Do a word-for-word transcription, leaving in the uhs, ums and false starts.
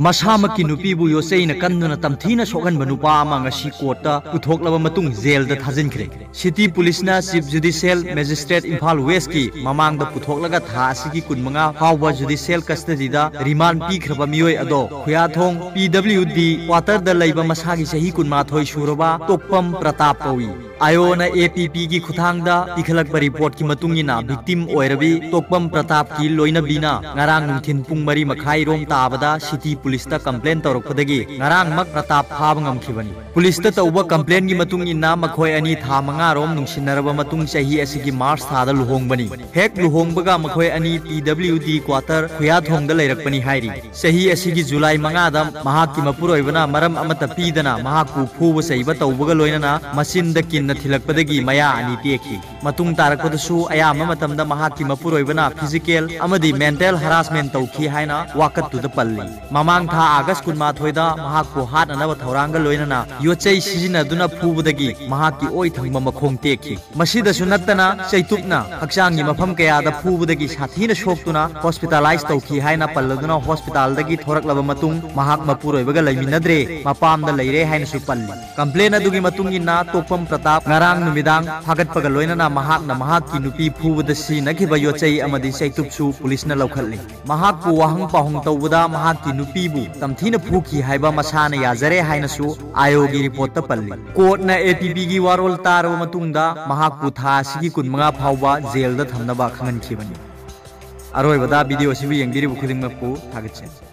ꯃꯁꯥꯃꯛꯀꯤ ꯅꯨꯄꯤꯕꯨ ꯌꯣꯠꯆꯩꯅ ꯀꯟꯗꯨꯅ ꯇꯝꯊꯤꯅ ꯁꯣꯛꯍꯟꯕ ꯅꯨꯄꯥ ꯑꯃ ꯉꯁꯤ ꯀꯣꯔꯠꯇ ꯄꯨꯊꯣꯛꯂꯕ ꯃꯇꯨꯡ ꯖꯦꯜꯗ ꯊꯥꯖꯤꯟꯈ꯭ꯔꯦ꯫ ꯁꯤꯇꯤ ꯄꯨꯂꯤꯁꯅ ꯆꯤꯐ ꯖꯨꯗꯤꯁꯤꯌꯦꯜ ꯃꯦꯖꯤꯁꯇ꯭ꯔꯦꯠ ꯏꯝꯐꯥꯜ ꯋꯦꯁꯀꯤ ꯃꯃꯥꯡꯗ ꯄꯨꯊꯣꯛꯂꯒ ꯊꯥ ꯑꯁꯤꯒꯤ ꯀꯨꯟꯃꯉꯥ ꯐꯥꯎꯕ ꯖꯨꯗꯤꯁꯤꯌꯦꯜ ꯀꯁꯇꯗꯤꯗ ꯔꯤꯃꯥꯟ ꯄꯤꯈ꯭ꯔꯕ ꯃꯤꯑꯣꯏ ꯑꯗꯣ ꯈꯨꯌꯥꯊꯣꯡ ꯄꯤ ꯗꯕ꯭ꯂꯤꯎ ꯗꯤ ꯀ꯭ꯋꯥꯇꯔꯗ ꯂꯩꯕ ꯃꯁꯥꯒꯤ ꯆꯍꯤ ꯀꯨꯟꯃꯥꯊꯣꯏ ꯁꯨꯔꯕ ꯇꯣꯛꯄꯝ ꯄ꯭ꯔꯇꯥꯞ ꯀꯧꯏ꯫ ꯑꯥꯏꯑꯣꯅ ꯑꯦ ꯄꯤ ꯄꯤꯒꯤ ꯈꯨꯠꯊꯥꯡꯗ ꯄꯤꯈꯠꯂꯛꯄ ꯔꯤꯄꯣꯔꯠꯀꯤ ꯃꯇꯨꯡ ꯏꯟꯅ, ꯚꯤꯛꯇꯤꯝ ꯑꯣꯏꯔꯕꯤ ꯇꯣꯛꯄꯝ ꯄ꯭ꯔꯇꯥꯞꯀꯤ ꯂꯣꯏꯅꯕꯤꯅ ꯉꯔꯥꯡ ꯅꯨꯡꯊꯤꯟ ꯄꯨꯡ ꯃꯔꯤ ꯃꯈꯥꯏ ꯔꯣꯝ ꯇꯥꯕꯗ ꯁꯤꯇꯤ ꯄꯨꯂꯤꯁꯇ ꯀꯝꯄ꯭ꯂꯦꯟ ꯇꯧꯔꯛꯄꯗꯒꯤ ꯉꯔꯥꯡꯃꯛ ꯄ꯭ꯔꯇꯥꯞ ꯐꯥꯕ ꯉꯝꯈꯤꯕꯅꯤ꯫ ꯄꯨꯂꯤꯁꯇ ꯇꯧꯕ ꯀꯝꯄ꯭ꯂꯦꯟꯒꯤ ꯃꯇꯨꯡ ꯏꯟꯅ, ꯃꯈꯣꯏ ꯑꯅꯤ ꯊꯥ ꯃꯉꯥ ꯔꯣꯝ ꯅꯨꯡꯁꯤꯅꯔꯕ ꯃꯇꯨꯡ ꯆꯍꯤ ꯑꯁꯤꯒꯤ ꯃꯥꯔꯆ ꯊꯥꯗ ꯂꯨꯍꯣꯡꯕꯅꯤ꯫ ꯍꯦꯛ ꯂꯨꯍꯣꯡꯕꯒ ꯃꯈꯣꯏ ꯑꯅꯤ ꯄꯤ ꯗꯕ꯭ꯂꯤꯎ ꯗꯤ ꯀ꯭ꯋꯥꯇꯔ ꯈꯨꯌꯥꯊꯣꯡꯗ ꯂꯩꯔꯛꯄꯅꯤ ꯍꯥꯏꯔꯤ꯫ ꯆꯍꯤ ꯑꯁꯤꯒꯤ ꯖꯨꯂꯥꯏ ꯃꯉꯥꯗ ꯃꯍꯥꯛꯀꯤ ꯃꯄꯨꯔꯣꯏꯕꯅ ꯃꯔꯝ ꯑꯃꯠꯇ ꯄꯤꯗꯅ ꯃꯍꯥꯛꯄꯨ ꯐꯨꯕ ꯆꯩꯕ ꯇꯧꯕꯒ ꯂꯣꯏꯅꯅ ꯃꯆꯤꯟꯗ ꯀꯤꯟꯅ ꯊꯤꯜꯂꯛꯄꯗꯒꯤ ꯃꯌꯥ ꯑꯅꯤ ꯇꯦꯛꯈꯤ꯫ ꯃꯇꯨꯡ ꯇꯥꯔꯛꯄꯗꯁꯨ ꯑꯌꯥꯝꯕ ꯃꯇꯝꯗ ꯃꯍꯥꯛꯀꯤ ꯃꯄꯨꯔꯣꯏꯕꯅ ꯐꯤꯖꯤꯀꯦꯜ ꯑꯃꯗꯤ ꯃꯦꯟꯇꯦꯜ ꯍꯔꯥꯁꯃꯦꯟ ꯇꯧꯈꯤ ꯍꯥꯏꯅ ꯋꯥꯀꯠꯇꯨꯗ ꯄꯜꯂꯤ꯫ ꯃꯃꯥꯡ ꯊꯥ ꯑꯥꯒꯁ ꯀꯨꯟꯃꯥꯊꯣꯏꯗ ꯃꯍꯥꯛꯄꯨ ꯍꯥꯠꯅꯅꯕ ꯊꯧꯔꯥꯡꯒ ꯂꯣꯏꯅꯅ ꯌꯣꯠꯆꯩ ꯁꯤꯖꯤꯟꯅꯗꯨꯅ ꯐꯨꯕꯗꯒꯤ ꯃꯍꯥꯛꯀꯤ ꯑꯣꯏ ꯊꯪꯕ ꯃꯈꯣꯡ ꯇꯦꯛꯈꯤ꯫ ꯃꯁꯤꯗꯁꯨ ꯅꯠꯇꯅ ꯆꯩꯇꯨꯞꯅ ꯍꯛꯆꯥꯡꯒꯤ ꯃꯐꯝ ꯀꯌꯥꯗ ꯐꯨꯕꯗꯒꯤ ꯁꯥꯊꯤꯅ ꯁꯣꯛꯇꯨꯅ ꯍꯣꯁꯄꯤꯇꯥꯂꯥꯏꯖ ꯇꯧꯈꯤ ꯍꯥꯏꯅ ꯄꯜꯂꯗꯨꯅ ꯍꯣꯁꯄꯤꯇꯥꯜꯗꯒꯤ ꯊꯣꯔꯛꯂꯕ ꯃꯇꯨꯡ ꯃꯍꯥꯛ ꯃꯄꯨꯔꯣꯏꯕꯒ ꯂꯩꯃꯤꯟꯅꯗ꯭ꯔꯦ, ꯃꯄꯥꯝꯗ ꯂꯩꯔꯦ ꯍꯥꯏꯅꯁꯨ ꯄꯜꯂꯤ꯫ ꯀꯝꯄ꯭ꯂꯦꯟ ꯑꯗꯨꯒꯤ ꯃꯇꯨꯡ ꯏꯟꯅ ꯇꯣꯛꯄꯝ ꯄ꯭ꯔꯇꯥꯞ ꯉꯔꯥꯡ ꯅꯨꯃꯤꯗꯥꯡ ꯐꯥꯒꯠꯄꯒ ꯂꯣꯏꯅꯅ ꯃꯍꯥꯛꯅ ꯃꯍꯥꯛꯀꯤ ꯅꯨꯄꯤ ꯐꯨꯕꯗ ꯁꯤꯖꯤꯟꯅꯈꯤꯕ ꯌꯣꯠꯆꯩ ꯑꯃꯗꯤ ꯆꯩꯇꯨꯞꯁꯨ ꯄꯨꯂꯤꯁꯅ ꯂꯧꯈꯠꯂꯤ꯫ ꯃꯍꯥꯛꯄꯨ ꯋꯥꯍꯪ ꯄꯥꯎꯍꯪ ꯇꯧꯕꯗ ꯃꯍꯥꯛꯀꯤ ꯅꯨꯄꯤꯕꯨ ꯇꯝꯊꯤꯅ ꯐꯨꯈꯤ ꯍꯥꯏꯕ ꯃꯁꯥꯅ ꯌꯥꯖꯔꯦ ꯍꯥꯏꯅꯁꯨ ꯑꯥꯏꯑꯣꯒꯤ ꯔꯤꯄꯣꯔꯠꯇ ꯄꯜꯂꯤ꯫ ꯀꯣꯔꯠꯅ ꯑꯦ ꯄꯤ ꯄꯤꯒꯤ ꯋꯥꯔꯣꯜ ꯇꯥꯔꯕ ꯃꯇꯨꯡꯗ ꯃꯍꯥꯛꯄꯨ ꯊꯥ ꯑꯁꯤꯒꯤ ꯀꯨꯟꯃꯉꯥ ꯐꯥꯎꯕ ꯖꯦꯜꯗ ꯊꯝꯅꯕ ꯈꯪꯍꯟꯈꯤꯕꯅꯤ꯫ ꯑꯔꯣꯏꯕꯗ ꯚꯤꯗꯤꯑꯣ ꯑꯁꯤꯕꯨ ꯌꯦꯡꯕꯤꯔꯤꯕ ꯈꯨꯗꯤꯡꯃꯛꯄꯨ ꯊꯥꯒꯠꯆꯔꯤ꯫